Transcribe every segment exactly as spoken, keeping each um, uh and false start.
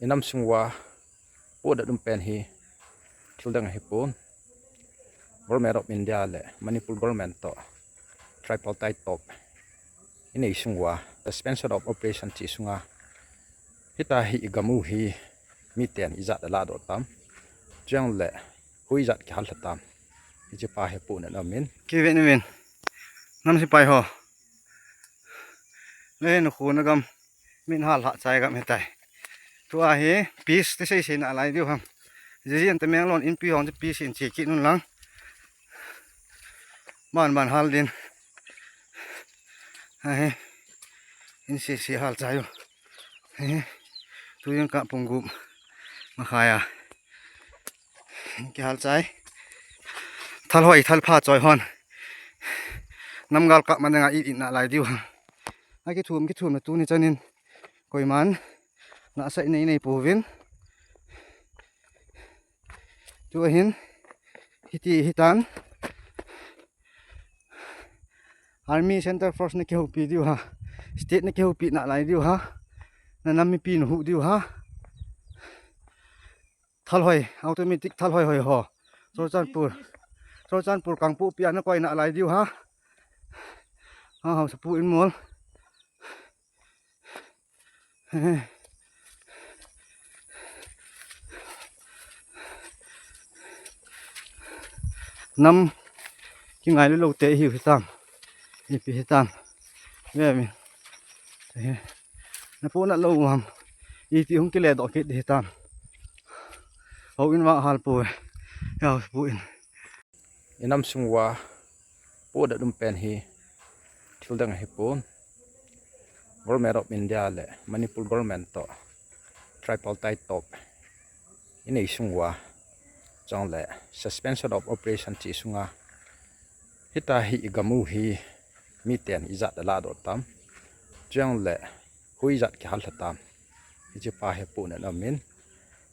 Inam sung uva poh dat um pen hi thil dang ahi pon. Government of India le Manipur government to tripartite talk inei sung uva suspension of operation chi sunga hita hi i gam u hi miten ijat a ladoh tam, chujongle hoijat kihal lha tam, hiche pa hi poh na namin. Kive namin. Nam sipai ho. Le na khu na gam. Min hal ha chai gam hitai. Tua hi peace ti sei sei na lai diu ham. Jiji an Tamenglong in pi hong peace in chi ki nun lang. Man man hal din. Ahi. In sei sei hal chai u. Ahi. Tu yang ka pung gup. Ma khaya. Kihal chai. Thal hoi, thal pha choi hon. Namgal ka man nga i, i na lai diu. A kithum, kithum na tuni chanin. Koiman. Na sa i nei nei pouvin. Tu ahin. Hiti hitan. Army Center Force na kihoupi diu ha. State na kihoupi na lai diu ha. Na nam mipi na hu diu ha. Thalhoi, automatic thalhoi hoi ho. Churachandpur. Churachandpur Kangpokpi a na koi na lai diu ha. Ha, ha, sapu in mol. Nam kingai lou lou te hi hitam. Ipi hitam. Ve mi. He. Na pu na lou ham. Iti hung kile doh kit hitam. Hou in vang hal pu. Yau pu in. Inam sung uva poh dat um pen hi thil dang ahi pon. Government of India le Manipur government to tripartite talk inei sung uva, chujongle suspension of operation chi sunga hita hi i gam u hi miten ijat a ladoh tam, chujongle hoijat kihal lha tam, hiche pa hi poh na namin.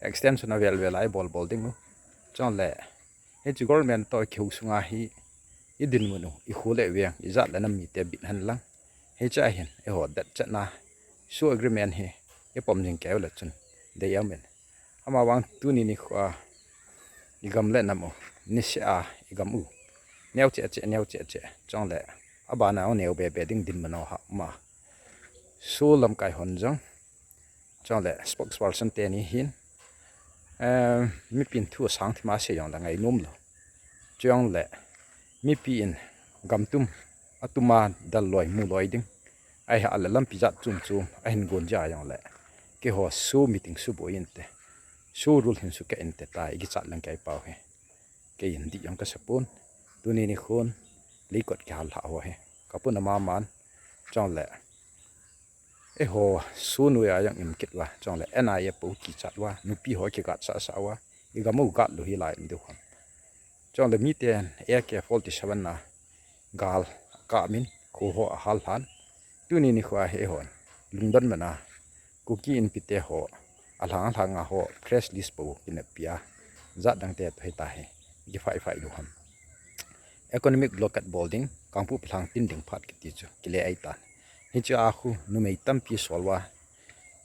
Extension a vel vel a i bol bol ding u, chujongle hiche government to i kihou sunga hi i dinmun u, i khu le veng, ijat le nam mite bit hen lang. Hiche ahin, eiho det chetna, SoO agreement hi i pom jing keu le chun dei amin. Ama vang tuni nikho a i gam le nam u, niseh a i gam u neo cheh cheh, neo cheh cheh, chujongle abana u neo be be ding dinmun u ha ma. SoO lamkai hon jong, chujongle spokesperson teni hin, eh, mipin thu asang thima sei jongle ngainom lou. Chujongle mipi in gam tum, atum a dal loi mu loi ding. Ahi a le lampi jat chom chom ahin gon jia jongle, keiho SoO meeting suboi inte, SoO rule hin sukeh inte tia i kichat lang kei pau hi. Kei in dih jong kasa pon. Tuni nikhon leikot kihal lha ho hi ka puna maman, chujongle eiho SoO noiya jong im kit uva, chujongle NIA po kichat uva, nupi ho kigat sah sah uva, i gam u gat lou hi lai um diu ham. Chujongle miten AK forty seven na gal akap in kho ho ahal lhan. Tuni nikho a hi eihon lungdon mana Kuki Inpi te ho alhang alhang a ho press release po kineppi a, jat dang te to hita hi kiphai phai lou ham. Economic blockade bol ding, Kangpokpi lhang tin ding phat kiti chu kile ahitan. Hiche a khu numei tampi sol uva,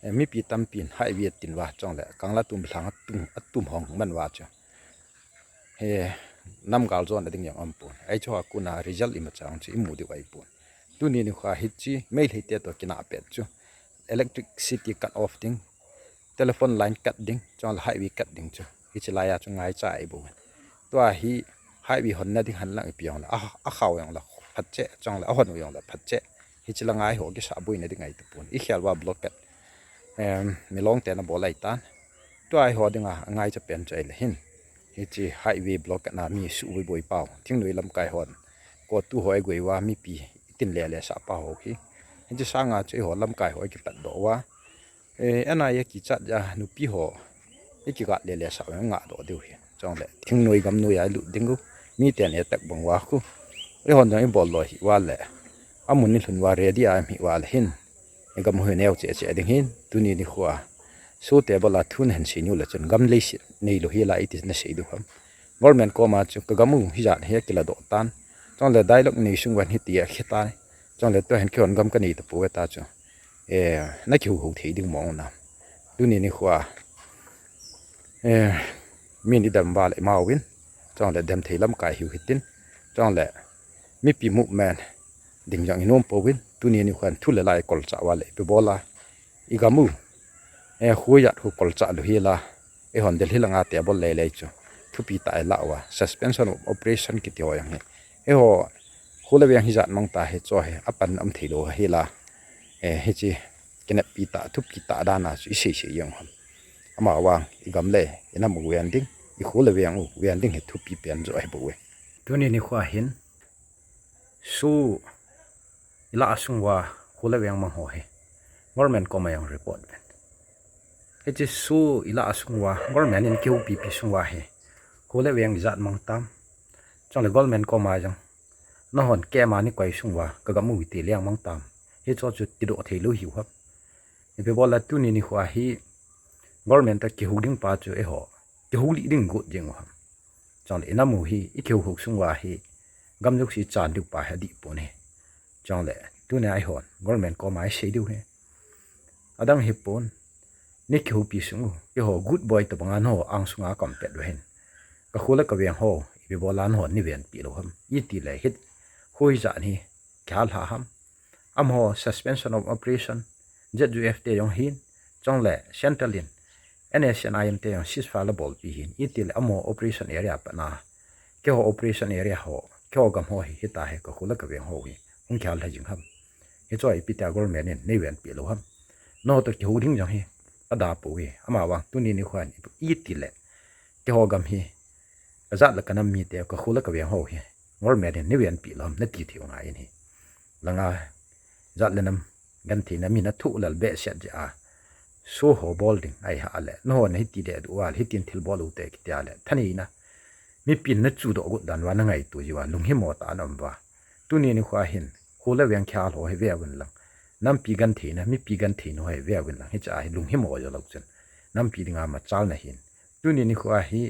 eh, mipi tampin highway tin uva, chujongle Kanglatongbi lhang atum, atum hong man uva chu hi namgal jona ding jong aum pon. Hiche a kona result imacha chu imu diu ahi pon. Tuni nikho a hiche Meitei te to kinah pet chu electricity cut off ding, telephone line cut ding, chujongle highway cut ding chu hiche laiya chu ngaicha ahi bou. Tua hi highway honna ding hen lang ipi jongle, a, akhao jongle phatcheh, chujongle ahon u jongle phatcheh. Hiche la ngai ho kisah boina ding ahi tapon. I khel uva blockade, em, Milong te na bol ahitan. Tua eiho dinga angaicha pen chu ahile hin, hiche highway blockade na mi suh boi boi pau, thingnoi lamkai hon, CoTU ho eigoi uva mipi itin lele sah pau ho hi. Hiche sanga chu eiho lamkai ho ikipatdoh uva, eh, NIA kichat jeh a nupi ho ikigat lele sah uva ngahdoh diu hi. Chujongle thingnoi gamnoi a ilut ding u, miten attack bang uva khu eihon jong ibol loi hih uva le, amun ilhun uva ready a um hih uva le hin, i gam u hi neo cheh cheh ding hin. Tuni nikho a SoO te bol a thu nahin sei niu le chun gam leiset neilou hi la iti nasei diu ham. Government koma chu ka gam u hijat hi akiladoh tan, chujongle dialogue nei sung uva hitia khe tai, chujongle tua hin keihon gam kanei tapouve tia chu, eh, nakihou hou thei ding mong na. Tuni nikho a, eh, min idem val ima uvin, chule dem thei lamkai hiu hitin, chule mipi movement ding jong inom pouvin, tuni nikho a thu le la ikolchah uva le ipi bol a, igam u, eh, kho ijat khu kolchah lou hel a, eihon Delhi langa table lele chu thupi tah a ilah uva, suspension of operation kiti ho jong hi, eiho kho le veng hijat mang tah hi chu hi apan um thei lou hel a, eh, hiche kineppi tah, thupi tah dan a chu isei sei jeng u ham. Amavang igam le inam u ven ding, ikho le veng u ven ding hi thupi pen joh ahi bouve. Tuni nikho a hin SoO ilah sung uva kho le veng mang ho hi government koma jong report uvin. Hiche SoO ilah sung uva government in kihoupipi sung uva hi kho le veng ijat mang tam, chule government koma jong nahon camp a neikoi sung uva kagam u iti leng mang tam, hicho chu tidoh thei lou hiu ham. Ipi bol a tuni nikho a hi government toh kihou ding pa chu eiho kihou lih ding got jeng u ham. Chule inam u hi ikihou hou sung uva hi gam jouse chan diu pa hi adih pon ahi. Chule tunia eihon government koma isei diu hi adang hipon, neikihoupi sung u, eiho good boy tobanga nangho angsunga kaum pet uva hin, kakho le kaveng ho ipi bol a nangho neivenpi lou ham, itile hi kho ijat hi kihal lha ham. Amaho suspension of operation, Z U F te jong hin, chule central in N S C N I M te jong ceasefire abolpi hin, itile amaho operation area a pat a, keiho operation area ho, keiho gam ho hi, hitahi kakho le kaveng ho hi hung kihal lha jing ham. Hichu ipi tia government in neivenpi lou ham. Nangho toh kihou ding jong hi ada pouve. Amavang tuni nikho a hin itile keiho gam hi kajat le kanam mite, kakho le kaveng ho hi government in neivenpi lou ham nati thei u ngai in ahi. Langa jat le nam gentheina min athoh lel behseh jeh a SoO ho bol ding ahi hale, nahon hiti deh diu a le hitin thil bol u te kiti a le thaneina, mipin nachudoh got dan uva nangaito jiuva lunghimo tah a naum uva, tuni nikho a hin kho le veng kihal ho hi veuvin lang, nampi gentheina, mipi gentheina ho hi veuvin lang, hiche a hi lunghimo jo lou chun nampi dinga machal nahin. Tuni nikho a hi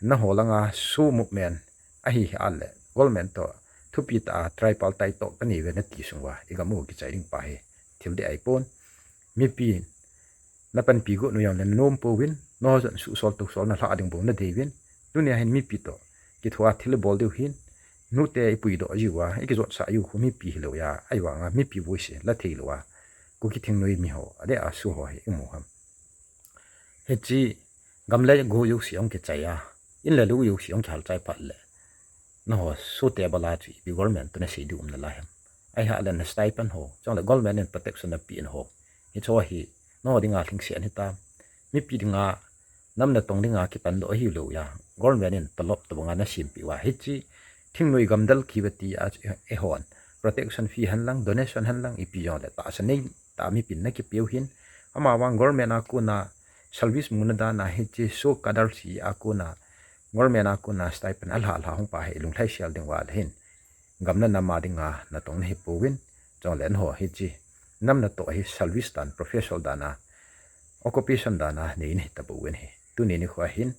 nangho langa SoO movement ahi hale government toh thupi tah a tripartite talk kanei uve nati sung uva igam u kichai ding pa hi thil dih ahipon. Mipi napanpi got u jongle nanom pouvin, nangho jong suhsol tohsol nalhah ding bou nadei uvin. Tunia hin mipi toh kithoa thil ibol diu hin, nute ipuidoh jiuva ikijotsah jiu khu mipi hilou a, ahivanga mipi voice la thei lou a, Kuki thingnoi miho adeh a SoO ho hi imu ham. Hiche gam le go jouse jong kichai a, in le lou jouse jong kihal chai phat le, nangho SoO te bol a chu ipi government toh nasei diu um nalai ham. Ahi hale na stipend ho, chule government in protection napeh in ho, hicho hi nangho dinga lhingset ahitam. Mipi dinga, nam natong dinga kipandoh ahilou a, government in tolop tobanga nasempeh uva, hiche thingnoi gamdal kiva ti a chu eihon protection fee hen lang, donation hen lang, ipi jongle tahsa nei tah a mipin nakipeu hin. Amavang government a kona service muna dan a hiche SoO cadre hi a kona, government a kona stipend alha lha hung pa hi lunglhaisel ding uva le hin, gam le nam a dinga natong nahi pouvin, chule nangho hiche nam natoh hi service dan, professional dan a, occupation dan a nei nahi tapouvin ahi. Tuni nikho a hin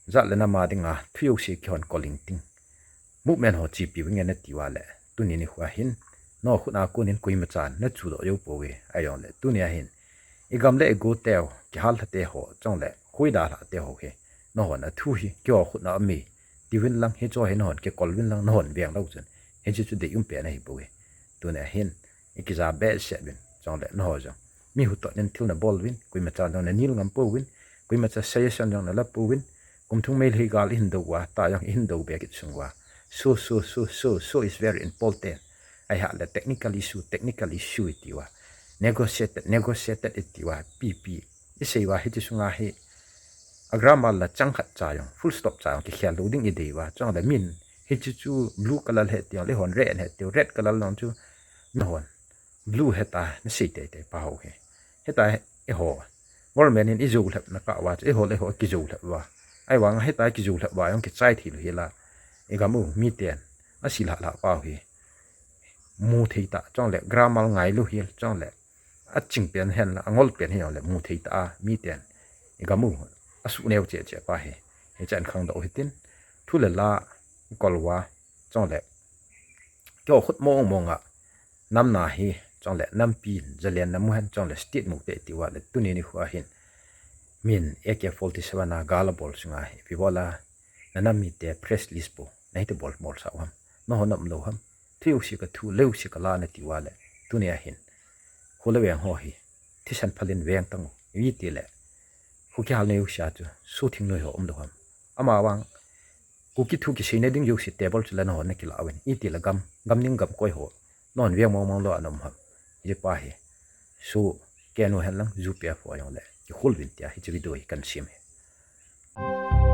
jat le nam a dinga thu jouse kihon calling ting, movement ho chepi vinge nati uva le, tuni nikho a hin nangho khut a konin koimachan nachudoh jou pouve. Ahijongle tunia hin igam le igo teu kihal lha te ho, chule kho ida lha te ho hi, nanghon athu hi keiho khut a um e tiuvin lang, hicho hi nanghon kikol uvin lang, nanghon veng lou chun hiche chu deium pen ahibouve. Tunia hin ikija behseh uvin, chule nangho jong mi hutoh nin thil nabol uvin, koimachan jong nanel ngam pouvin, koimacha suggestion jong nala pouvin, kum thum Meitei gal ihin dou uva, tah jong ihin dou be kit sung uva, SoO, SoO, SoO, SoO, SoO is very important. Ahi hale technical issue, technical issue iti uva, negotiated, negotiated iti uva, ipi ipi isei uva, hiche sunga hi a grammar la chang khat cha jong, full stop cha jong kikhel lou ding idei uva, chule min hiche chu blue color ahi tiu, eihon red ahi tiu, red color jong chu nahon blue ahi tia nasei teitei pau hi. Hitia eiho government in ijoulhep na kah uva chu eiho le eiho kijoulhep uva, ahivanga hitia kijoulhep uva jong kichai thei lou hel a, igam u miten asi lhah lhah pau hi mu thei tah, chule grammar ngailou hel, chule aching pen hen la angol pen hijongle mu thei tah a miten igam u asuh neo cheh cheh pa hi, hichan khangdoh hitin, thu le la ikol uva, chule keiho khut mong mong a nam nahi, chule nampi in zalen namu hen, chule state mu pe ti uva le tuni nikho a hin min A K forty-seven a gal abol sunga hi, ipi bola, nanam mite press release bou nahi ti bol, bolsah u ham? Nangho na umlou ham? Thu jouse ka thu, lei jouse ka la nati uva le, tuni a hin, kho le veng ho hi thisan phal in veng tang u, iti le, kho kihal nei jouse a chu suhthing noi ho umlou ham? Amavang Kuki thu kiseina ding jouse table chu le nangho na kila uvin, iti le gam, gam ning gam koi ho nangho veng mong mong lou a na um ham? Hiche pa hi suhken u hen lang, ju pe a pho jong le kihol uvin tia hiche video hi kan sem hi.